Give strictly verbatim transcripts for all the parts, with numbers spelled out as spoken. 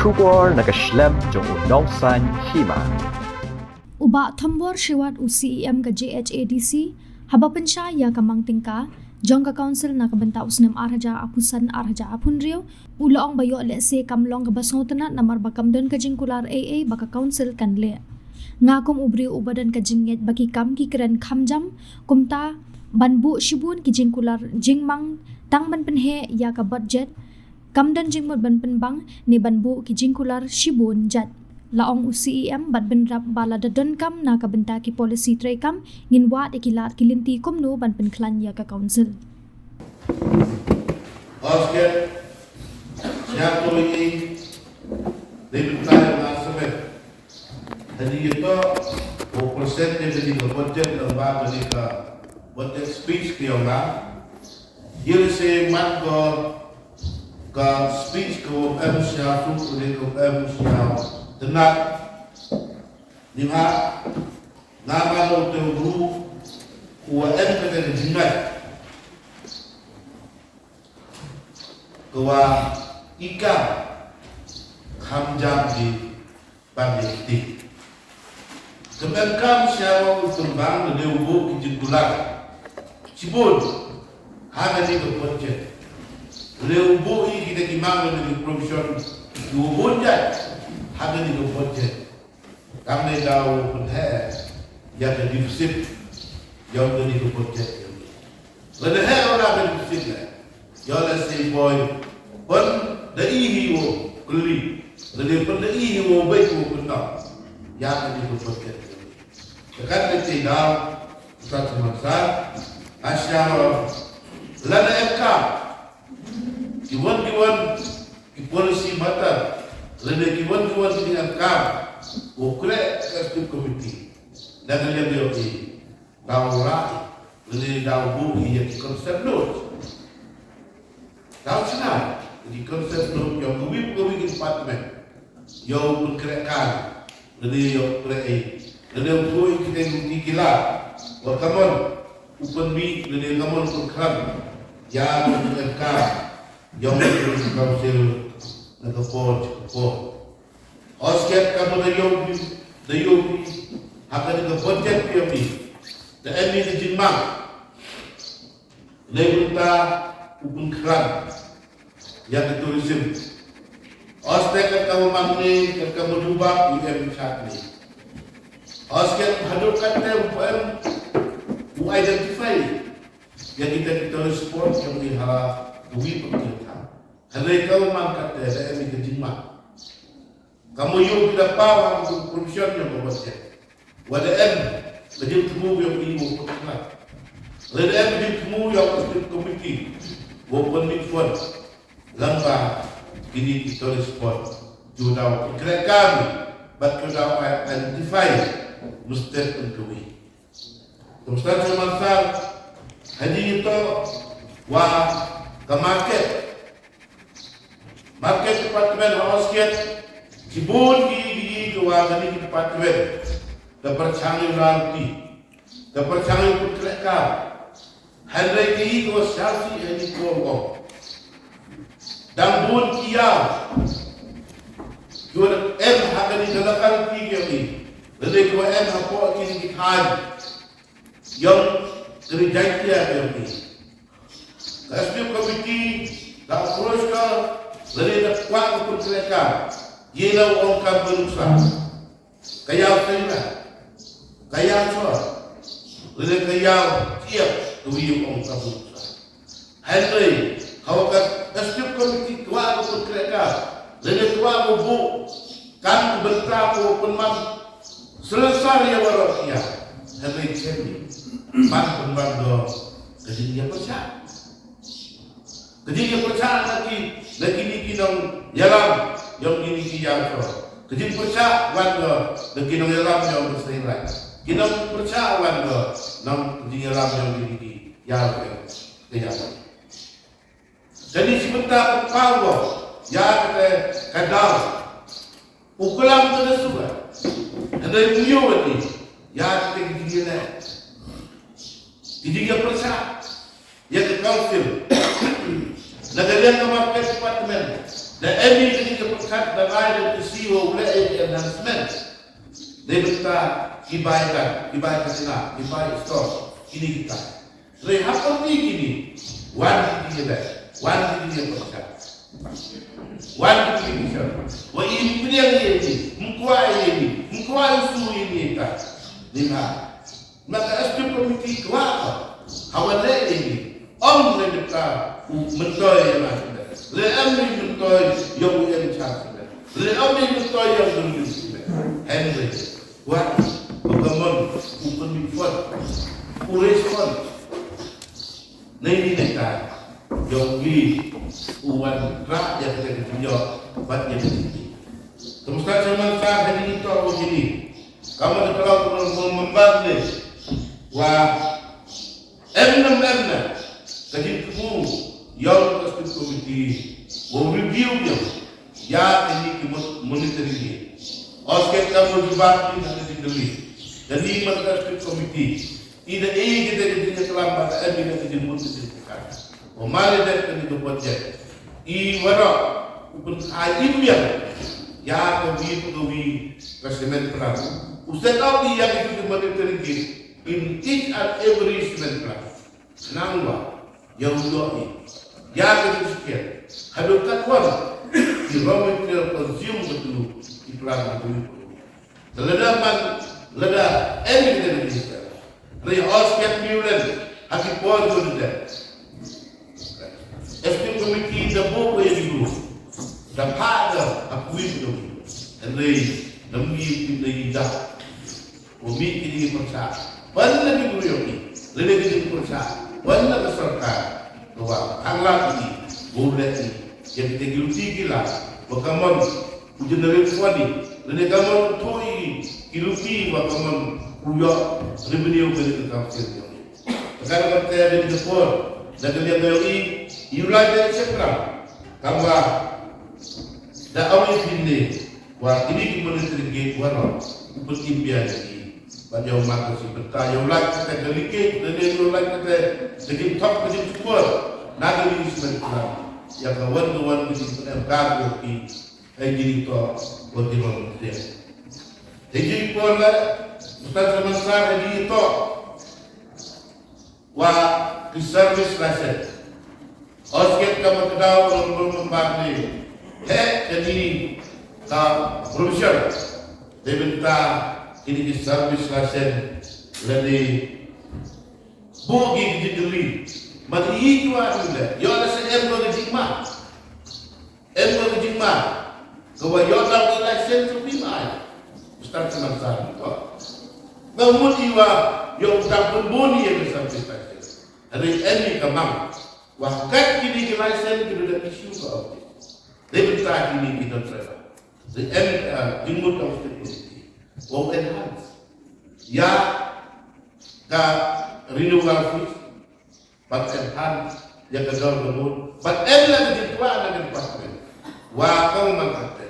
Khubor na ka shlem jong u nongsaiñ hima. U Bah Thombor Shiwat, u C E M ka J H A D C, haba pynshai ïa ka mang tyngka jong ka Council na ka bynta u snem ar hajar arphew san ar hajar arphew hynriew, u la ong ba ïoh lehse kam long kaba sngewtynnat namar ba kam don ka jingkular ei ei ba ka Council kan leh. Nga kum u briew uba don ka jingngeit ba ki kam ki kren kham jam, kumta ban buh shibun ki jingkular jingmang tang ban pynheh ïa ka budget, kam don jingmut ban pynbang ne ban buh ki jingkular shibun jait, la ong u C E M bad bynrap ba lada donkam na ka bynta ki policy treikam, ngin wad ïa ki lad ki lynti kumno ban pynkhlaiñ ïa ka Council. Oscar, siap tu ini, dei bynta ïa nga sebe. Hadien ïa to, u present ïa kane ka budget, lyngba kane ka budget speech ka jong nga. Ïa lehse mat ko ka speech ka em sngewthuh, lane ka em sngewtynnat. Ngi nga, nga ma uto u briew uba em kata ka jingngeit kaba i kam kham jam ki ban ïa kti. Ka pyndonkam sha u pynbang lane u buh ki jingkular shibun ha kane ka budget, lane u buh ïa kita ki mang lane ki provision kiba bun jait ha kane ka budget. Kam dei da u pynheh ïa ka deficit jong kane ka budget. Lada heh ïa ka deficit leh, ïoh lehse poi pynda i hi u kylli, lane pynda i hi u beit u pyndonkam ïa kane ka budget. Te katne te daw, u Sir Sumon Sir, nga sngew lada em kam ki wan ki wan ki policy matter lane ki wan ki wan ki jingdonkam, u khreh ka executive committee da ka liang ïoh i, daw rai lane daw buh ïa ki concept note. Daw shna ïa ki concept note jong kawei pa kawei ki department, ïa u pynkhreh kam lane ïa u khreh ei, lane u throi ki teng ki kila, wa ka mon u pynmih lane ka mon u pynkhlan ïa ka jingdonkam jong ka Council na ka por sha ka por. Hooid, ka mut da ïohi, da ïohi ha kane ka budget ka jong ngi, da em ïa ka jingmang na bynta u pynkhlan ïa ka tourism. Hooid, ka kam u mang ne ka kam u jubab u em shat ne. Hooid, haduh katta u em u identify ïa kita ki tourist spot jong ngi ha kawei pa kawei ka thaiñ. Hynrei ka u mang katta da em ïa ka jingmang. Ka mut ïoh ki da paw ha ka provision jong ka budget. Wa da em ka jingthmu jong i u pynkhlan. Wa da em ka jingthmu jong ka executive committee u pynmih fund lyngba kine ki tourist spot. Ju daw khreh kam bad ju daw identify mustep kawei. Kumta sha mynta, hadien ito wa ka market. Market department ha Horstgat, shibun ki, ki, ki wa kane ka department da pyrshang ïa u lynti, da pyrshang ïa u pynkhreh kam. Hynrei ki, ki wa sngewsih ha kine ki por, dang bun ki ïaw ki wa em ha kane ka locality ka jong ngi, lane ki wa em hapoh kine ki thaiñ jong kane ka Jaintia ka jong ngi. Ka executive committee da approach ka, lane da kwah ka pynkhreh kam, ïa la u ong kam ka nuksa. Ka ïaw seng la, ka ïaw chor, lane ka ïaw tiap, ka wi u ong kam ka nuksa. Hynrei haba ka executive committee kwah ka pynkhreh kam, lane kwah ka buh kam ka bynta ka pynmang shlensar ïa waroh ïa, hynrei shen ban pynbang da ka jingïapyrshah. Ka jingïapyrshah na ki, na kine ki nongïalam jong kine ki ïaw chor. Ka jingpyrshah wan da, da ki nongïalam jong ka seng la. Ki nongpyrshah wan da, nong, ka jingïalam jong kine ki ïaw chor. Ka ïaw. Kane shi bynta pynpaw ïa kata ka daw. U klam ka da suba. Hynrei u ïoh ïa kata ka jingïaleh, ka jingïapyrshah ïa ka council. Na ka liang ka market department, Da em ïa kane ka pyrkhat da rai da ka C E O u leh ïa ka enhancement. Dei bynta ki bai dak, ki bai khajna, ki bai store, kine kita. Hynrei ha kawei kine, wan kine ïa leh, wan kine ïa pyrkhat. Wan kine ïa pyrkhat. Wa i ym pdiang ïa ini, ym kwah ïa ini, ym kwah u su ïa ini ïa ka. Dei ma. Ma ka executive committee kwah ka. Hawa leh ïa ini. Ym leh bynta u myntoi ïa la shuh. Leh em ïa u myntoi ïa u in charge shuh. Leh em ïa u myntoi ïa u dun shuh. Hynrei. Wat, ba ka mon, u pynmih fund, u raise fund. Nei ni nei ka, ïong ki, u wan rah ïa ka ka jingïoh, bad ïa ka jingïoh. Te mynta chairman sir, ha ni to u kini. Ka mon ka la u member ni. Wa, Em ne em ne, ka jingthmu ïa ka state committee, wa review ïa, ïa kine ki mon-, monitoring ïa. Yskat ka mon jubab ïa ka jingdalih. Kane man ka state committee. I da i kita kita ïa klam ba em ïa ka jingmonitoring ïa ka. Wa mali dep kane ka budget. I waroh, u pynkhie im ïa. Ïa ka wi ka wi ka semen plang. U set up ïa ka jingmonitoring ïa. In each and every cement plant. Nangwa, ïa u ïohi. Ïa ka jingshakri. Haduh katwan, ki raw material consume betul, ki plant betul. Lada man, lada, em, em, em, em. Ri os kat miulen, ha ki por tu de. Executive committee da buh ïa di group. Da phah da, ha kuit tu. Hynrei, da mi, da i da. U mih kine ki pyrshah. Ban la ki briew ki. Lane kine ki pyrshah. Ban la ka sorkar. Ka wan. Hang la ki. Bun la ki. Ïa kita ki luti ki la. Ba ka mon. U generate fund. Lane ka mon u thoh ki luti ba ka mon. U ïoh revenue ka dei ka council. Ka dei ka dei ka por. Da ka liang ka ïohi. U lai ka shakram. Ka wan. Da awei phin ne. Wa kine ki monitoring gate waroh, u pynïaid ïa ki. Bad ïa u mark ka shi bynta, ïa u lait kata ka leakage, lane ïa u lait kata ka jingthok ka jingshukor. Na ka liang shmen klam. Ïa ka wan ka wan ka jingpynim ka ki. Ai jingthok, wa ki wan ka. Ai jingpynim, mutang sa mansar, ai jingthok. Wa ki service license. Yskat ka ma ka daw long long long bad ni. He kani ka provision. Dei bynta kini ki service license lane buh ki ki jingkylli. Ma ki ïa ki wa ni le. Ïoh la sa em ko ki jingma. Em ko ka jingma. Ka wa ïoh tang ka license tu phi mai. Ustaz Saman Sar ko. Nga mut i wa ïoh tang pun bun ïa ka service license. Hynrei em i ka mang. Wa kat kini ki license ki da issue ka office. Dei bynta kini ki don driver. Dei em, ah, jingmut ka office. Wa enhance. Ïa ka renewal fees. Bad enhance ïa ka dor ka bun. Bad em la ka jingkwah na ka department. Wa ka man ka te.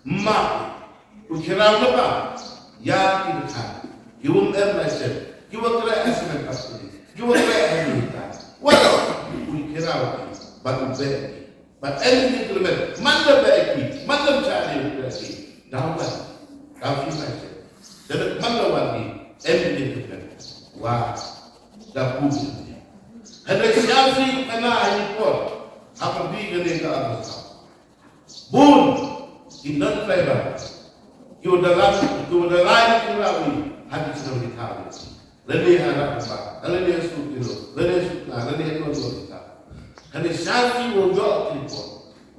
Ma u khiraw na ba ïa ki dkha. Ki um em license. Ki wa kre esmen pas ki. Ki wa kre esmen ta. Wa u khiraw ki. Bad u be ki. Bad em ni ki lemen. Man la be ki. Man la cha ni ki. Daw ba. Daw ki license. Daw man la wa ki. Em ni ki lemen. Wa. Da pu. Hynrei sha shi kana ha i por. Ha ka bi kane ka August. Bun ki non-tribal. Ki wa da lam, ki wa da lai ki rawi ha ki shnong ki thaw. Lane ha Rangbah, lane ha Sutiro, lane ha Sutnga, lane ha Nongthaw. Hynrei sha shi wa ïoh ki por.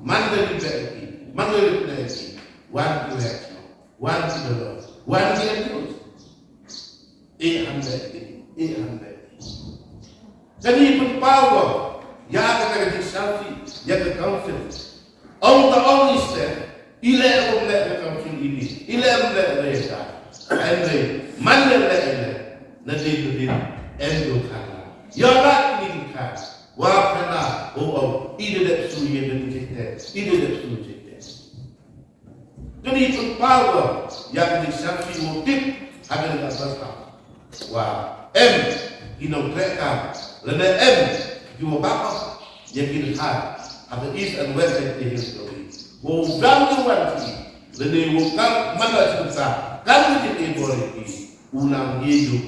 Man da ki ba ki, man da ki ba ki. Wan ki wa ki. Wan ki da wan ki. Eight hundred, eight hundred. Kani pynpaw ko ïa ka, ka jingsafi ïa ka council. Ong ta ong iste, i leh um leh ka council ini, i leh um leh ka ïa ka. Hynrei man leh leh i leh, na din na din em do khana. Ïa la ini ka wa khana, o, o, i dei dep su ïa ka ni jete, i dei dep su jete. Kani pynpaw ïa kani sharti u tip ha kani ka sharti. Wa em ki nongtrei ka lane em ki wa bak ïa kini ha ha ka East and West Jaintia Hills Province. Wow dang ïa wan ki. Lane wow kam man la shisha. Kam ki jingïabor ïa ki. U nang ïa ju.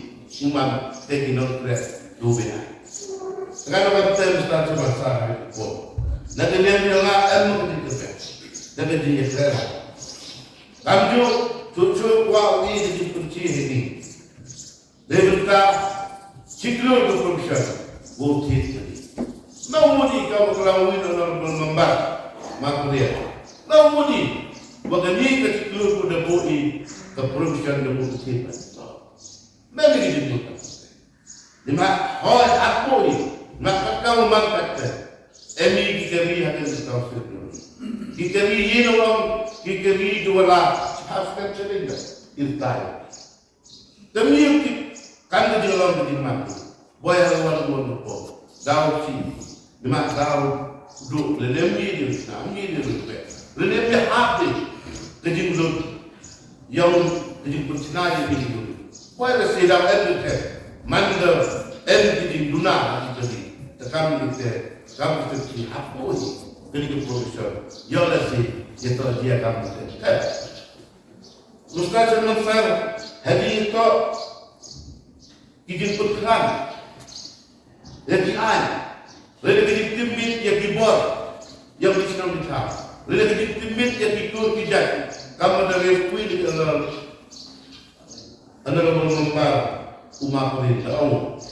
U man te ki nongtrei. Du be ai. Ka nong kan tem stan sima sa ha ko. Na ka liang ïa nga em ka jingtrei. Na ka jingïatrei. Kam ju. Chu chu kwah u i ka jingpynchi hi ni. Dei bynta shi klur ka provision wow thied ka dei. Na u mut i ka ba ka long u Honorable Member ma ka ri. Na u mut i ba ka ni ka shi klur ka da buh i ka provision da buh ka thied ka. Na ni ka jingmut ka. Ni ma hoi hap buh i ma ka ka man ka te. Em i ki ka ri ha ka ni ka council. Ki ka ri i na long ki ka ri dua la. Hap ka challenge i tai. Te mih ki kan ka jinglong ka jingman. Boi ha wan wan ko. Daw shi. Ni ma daw du le le mih di na mih di le pe. Le le mih hap di. Ka jinglut. Yong ka jingpynchna di ka jinglut. Boi le si daw em di te. Man da em di jingduna di ka di. Te kam di te. Kam di te ki hap ko. Ka di ka professor. Yo le si. Ye to dia kam di te. Eh. Mr Chairman Sir, ha ki to ki jingpynkhlan ïa ki aiñ, lane ki jingtip miet ïa ki bor ïa ki shnong ki thaw, lane ki jingtip miet ïa ki kur ki jait, kam da res pui di ka Honorable Member u Ma Parin da ong.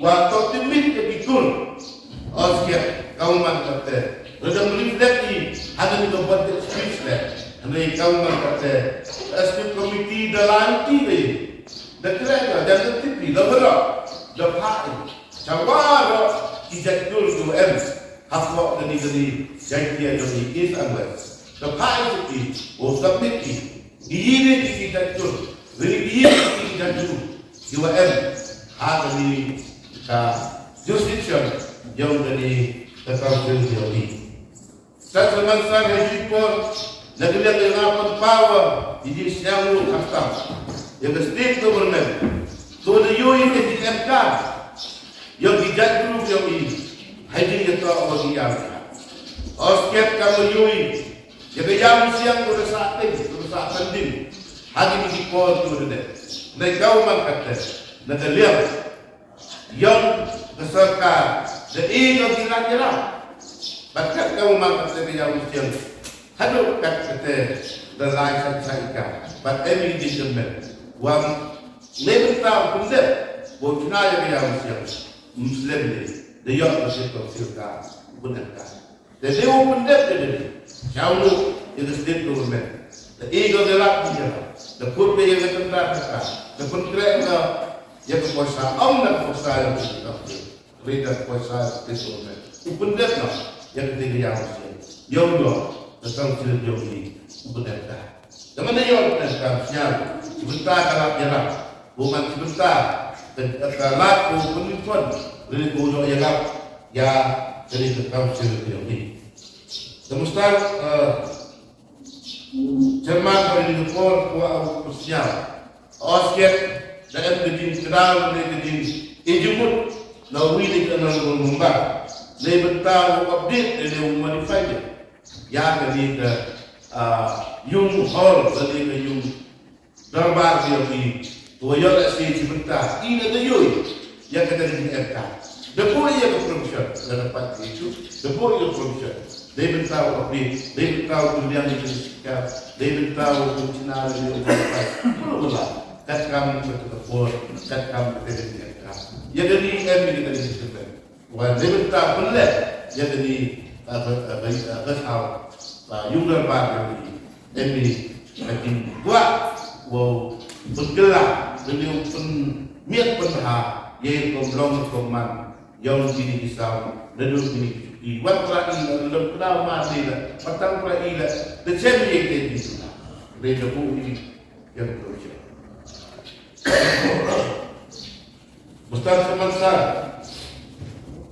Wa to tip miet ïa ki kur. Ot skhem ka u man kata. Lada reflect i ha kane ka budget speech le. Hynrei ka u man kata. Executive committee da la ti le. Da kren da jan da tip i la baroh. Da phah i. Sha baroh ki jait kur ki wa em. Hapoh kane kane jait ki jong i East and West. Da phah i sha ki. Wa submit i. Ki yi ne ki jait kur. Lane ki yi ki jait kur. Ki wa em ha kane ka jurisdiction yong kane ka council yong i. Sa sa man sa ha ki por na ka liang ïa nga pynpaw ïa ki sniawngno khamtam ïa ka state government. To da ïoh ïa ka jingem ka yong ki jait group yong i ha jingïatoh wa ki ïam ka. Ot skhem kam ïoh ïa ka ïam siang ko da sa teng ko da sa tending. Ha kine ki por ki wa dep. Na ka u man kata na ka liang yong ka sorkar da e ka ki rat ïarap. Bad kat ka u man kata ka ïam siang haduh kat kata da lai san sa ika. Bad em i di kemen wa ne bynta u pyndep wa u chna ïa ka ïam siang. Muslim ne da ïoh ka sirkam sirkar u pyndep ka. Te dei u pyndep te dei. Sha u ïa ka state government. Te i ka rat ki ïa. Te kut ïa ka tendar ka. Te pyntrei ka ïa ka poisa ong na ka poisa ïa ka state. Rita poisa ïa ka state government. U pyndep na ïa ka dei ïa u state. Ïa u ïa. Te sang state ïa u ni. U pyndep ka. Te mane ïa u pyndep ka siang. Ki bynta ka lap ïa lap. Ko man ki bynta ka lap ko pynpon. Rili ko ïa lap. Ïa ka dei ka council ïa u ni. Te Mr Chairman, ka ri ka por kwah u pyrshah. Ot skhem da em ka jingkynmaw ne ka jingïeit jingmut na uwi ne ka nang member. Ne bynta u update ne u modify ïa ka ni ka yung hall ne ka yung Dorbar ki ïa ki. To ïa la shi shi bynta. I la da ïoh ïa ka da jingem ka. Da buh ïa ka provision. Da dapat ki issue. Da buh ïa ka provision. Dei bynta u update. Dei bynta u pynbiang ïa ka. Dei bynta u pynchna ïa ka. Perlu lah. Kat kam ka tu ka por. Kat kam ka da jingem ka. Ïa da jingem ïa ka da jingem. Wan dei bynta pynleh ïa kane ka ka ka ka ka saw ka yung dorbar ïa kane. Em ni ka jingkwah wow pynkylla kane u pynmiat pynbha ïa ka long ka man ïa kine ki saw naduh kine ki wan pra i la lem pra ma dei la patang pra i la. Te chem ïa kine ki saw dei da bu i ïa ka. Mustang Samansar.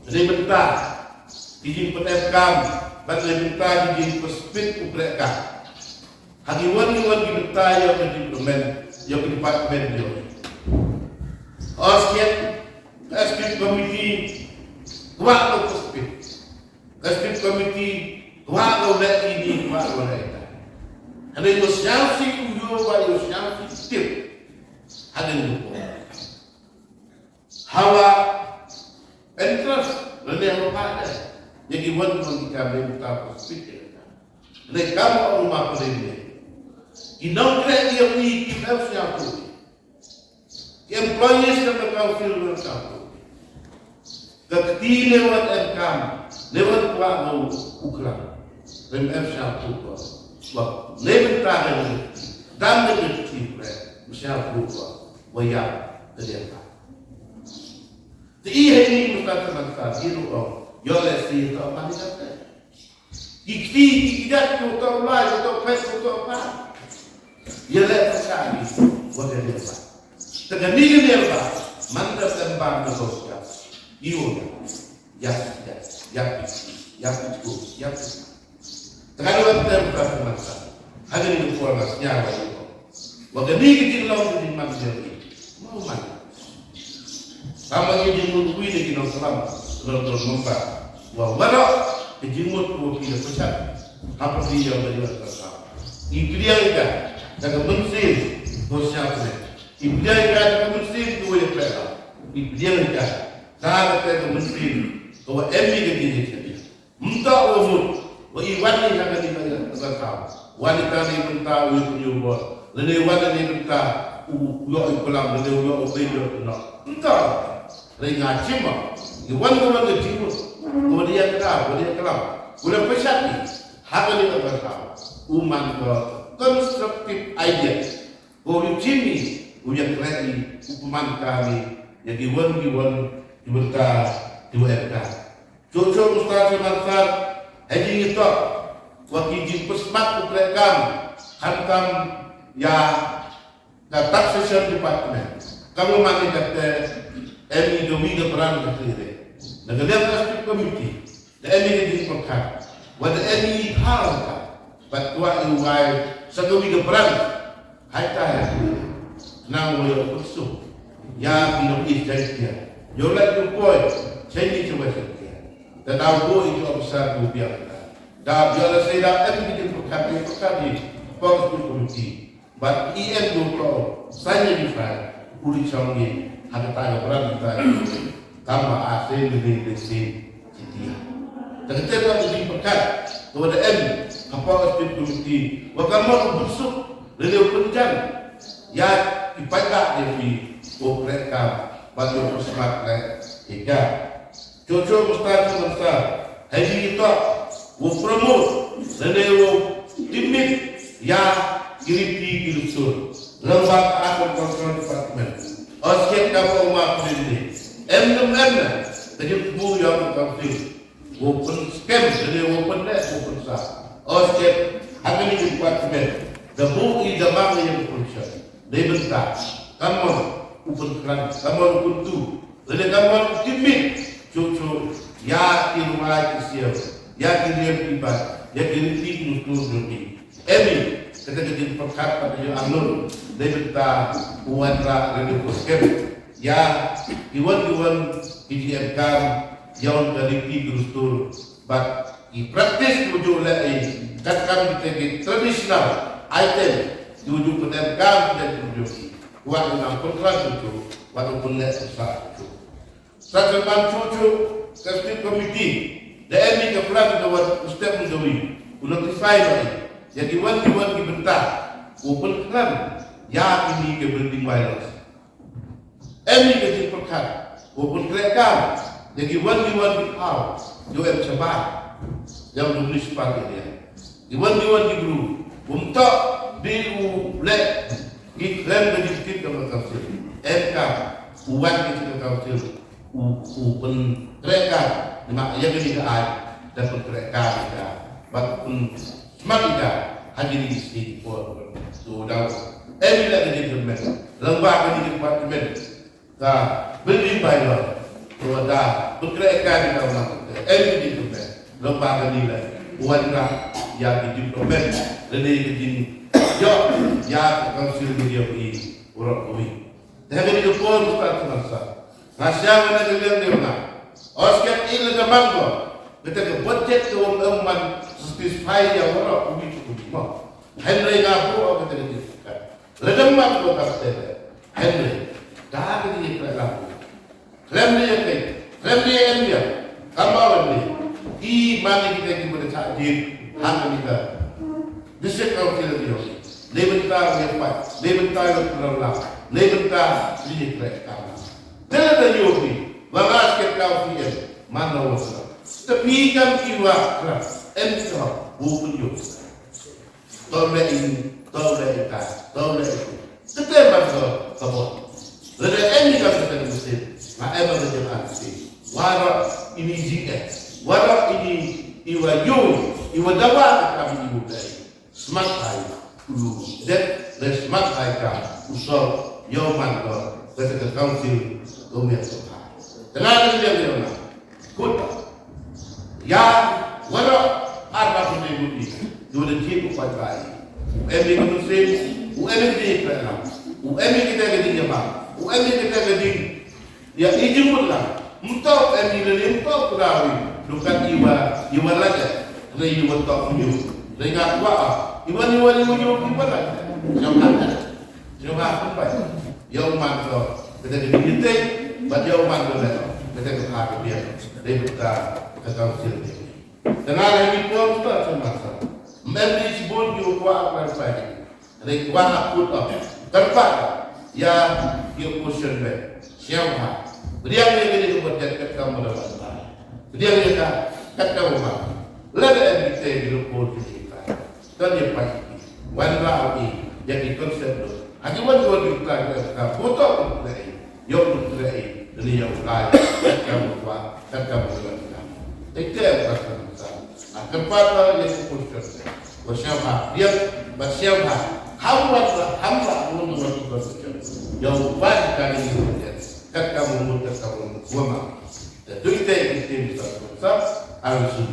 Dei bynta ki jingpyntip kam bad dei bynta ki jingpyspit u brek ka. Ha ki wan ki wan ki bynta ïa ki department, ïa ki department ïa ki. Ot skhem, executive committee kwah u pyspit. Executive committee Kwah ka u leh ïa ini, kwah ka u leh ïa ita. Hynrei u sngewsih u ïoh ba u sngewsih tip. Hadien u por. Hawa interest lane hawa phah ïa ki wan wan ki kam lem ta ko speed ïa ka. Lane kam u ma pynlem ne. Ki nongtrei ïa ki kim sngewthuh. Ki employees ka council wan sngewthuh. Ka kti ne wan em kam ne wan kwah nga u klam. Lem em sngewthuh ko. Wa ne bynta ka ne. Dang ne bynta ki pre. Sngewthuh ko. Wa ïa ka dia ka. Te i hei ni mynta te mynta ki ruh ong. Ïoh leh si to mani kata. Ki kti ki kjat ki uto u lai ki uto u phet ki uto u pha. Ïa leh pyrshah ki wa ka niam ba. Te ka ni ka niam ba man da tem ba na ko ka. Ïa ïa ïa ïa ïa ïa ïa Te ka dei ban tem ka pynmasa. Hadien ka por nga sñiaw ïa u. Wa kane ka jinglong ka jingman jong ngi. Mo man. Tang ba ngi jingmut wi da ki nongklam. Lor lor nomba. Wa waroh ka jingmut ko ki da pynshai. Hapdeng ïa ka ïa ka. I pdiang ïa ka. Da ka mynsiem ko sñiaw ne. I pdiang ïa ka da ka mynsiem ko ïa ka. I pdiang ïa ka. Da ka mynsiem ko em ïa ka jingïa. Mynta u mut wa i wan ni ha kane ka rantau. Wan ni ka ni mynta u ïoh u bor. Lane wan ni mynta u ïoh u kulam lane u ïoh u pei ïoh u nok. Mynta ri nga chima i wan ka wan ka chima. Ko dia ka ko dia kalam. Ko dia pesat ni ha kane ka rantau. U man ka constructive idea. Ko ïoh chimi u ïa kre i u pman ka ni ïa ki wan ki wan ki mynta ki wan ka. Cucu u Ustad Salman Sar, ha jingïathuh wa ki jingpynsmat u treikam khamtam ïa ka Taxation Department. Ka mut mynta kata em i domi da brand ka tire. Na ka liang ka Executive Committee, da em i ka jingpyrkhat, wa da em i thaw ka, bad kwah i u wai sa domi da brand. Hai ta ïa ki. Nang mo ïa u pynsuk. Ïa ki nong is jai kia. Ïa u lait u poi. Jai ni cuba jai kia. Da dau bo i ki officer u biang ka. Da biang la sei da em ki jingpyrkhat, jingpyrkhat ni. Pong tu komiti. Bad i em du ko. Sa ni di fai. U di chong ni. Ha kata ka brand ta. Tang ba a sei ni di sei. India. Te ka tep ka jingpyrkhat ka wa da em hapoh Executive Committee wa ka mon u pynsuk lane u pynjan ïa ki paidbah ïa ki u treikam bad u pynsmat leh ïa ka. Cucu u Ustad Salman Sar ha ïa ki tok u promote lane u timit ïa ki riti ki lusur. Lem bad ka Agriculture Department. Ot siat ka ba u ma pynlem. Em nem em na ka jingthmu ïa ka council. Wa pynskhem, lane wa pynleh, wa pynsah. Ot siat, ha kane ka department, da buh i da mang ïa ka function. Dei bynta, ka mon u pynkhlaiñ, ka mon u pyntu, lane ka mon u timit, cucu, ïa ki rwai ki siaw, ïa ki riam ki bat, ïa ki riti ki mutur jong ki. Em i, kata ka jingpyrkhat pat ïa anun, dei bynta u wanrah lane u pynskhem. Ïa, ki wan ki wan ki jingem kam, ïa un ka riti ki dustur, bad ki practice ki wujud leh i, katkam kita ki traditional item, ki wujud pyndonkam ka dei ki wujud. Wat u nang pynkhlan cucu, wat u pynleh pynskhem cucu. Sa ka ban cucu, ka Executive Committee, da em i ka plan ka wat u step u dei, u notify ba i, ïa ki wan ki wan ki bynta, u pynkhlan, ïa kini ki building bylaws. Em i ka jingpyrkhat, u pynkreh kam, ïa ki wan ki wan ki thaw, ïa u em shabar, ïa u municipal area. Ki wan ki wan ki bru, um tok, di u leh, ki khlem ka jingtip ka council. Em kam, u wan ki ka council, u, u pynkreh kam, namar ïa kini ka ai, da pynkreh kam ïa ka, bad pyn Smat ïa ka, ha kini ki state ki por. So, dau. Em ïa ka department. Lyngba kini ki department. Ka building bylaw. So, da. Pynkreh ka ni ka ma. Em ïa ka department. Lyngba kini la. Wan ka. Ïa ka department. Lane ka jing. Ïa. Ïa ka council ni ïa ki. Urok kawei. Te ha kini ki por, Ustad Salman Sar. Nga sñiaw na ka liang ni nga. Ot siat i la ka bang ko. Kata ka budget ka wan em man satisfy ïa waroh kumne kumne mo. Hynrei nga buh kata ka jingkyrkhu. Lada em man ko ta te. Hynrei ta ka jingkyrkhu la. Khlem ne ïa khlem ne ïa em ïa. Kam ba wan ne. I man ne kita ki bada cha jin. Han ne kita. District Council of Yogi. Lebenta ïa pat. Lebenta ïa pat. Lebenta ïa pat. Te lada ïohi ba nga sket ka U P M man na wasa. Te phi kam ki wa kra em ki hok bu pun ïoh. To le in, to le ita, to le itu. Te te man so ka bo. Lada em ni kam te ni musim. Nga em ni jam an si. Wara ini G S. Wara ini iwa yu, iwa dawa ka kam ibu dai. Smat hai ulu det le smat hai ka usor ïa u man ko kata ka council ko mian ko ha. Tengah ni dia dia na. Kut. Ya wara arba pun ribu ni. Dua de ti ko pat bai. U em ni ko musim, u em ni ko lam. U em ni kita ke ding ya ba. U em ni kita ke ding Ya, i jingmut la. Mtok em i lele mtok kurawi. Dukan iwa, iwa lajak. Re iwa tok nyu. Re nga kwa. Iwa ni wali wali iwa lajak. Jom hata. Jom hata pai. Ya uman ko. Kita kita kita. Bat ya uman ko le. Kita kita ha ke dia. Re kita kita usil dia. Tengah lagi pom kita sama sama. Mem di sibun iwa kwa apa pai. Re kwah akut ap. Kyrpad ïa ki opposition me. Sngewbha. Pdiang ïa kane ka budget kat kam ba la ban. Pdiang ïa ka kat kam ba. Lada em kita ki report ki kita. Kan ïa pai. Wan la i ïa ki konsep tu. Ha ki wan wan kita ka buto kita. Ïa kita. Ini ïa ulai kat kam ba. Kat kam ba. Kita kat kam. Kyrpad ïa ki opposition. Ba sngewbha, ïa, ba sngewbha. Ham wat ba, ham ba, mun ba, ba, ba, ba, ïa, ba, ka ni, kat ka mun, kat ka mun, wa ma. Da dui te, ki tim, sa, sa, sa, a, su,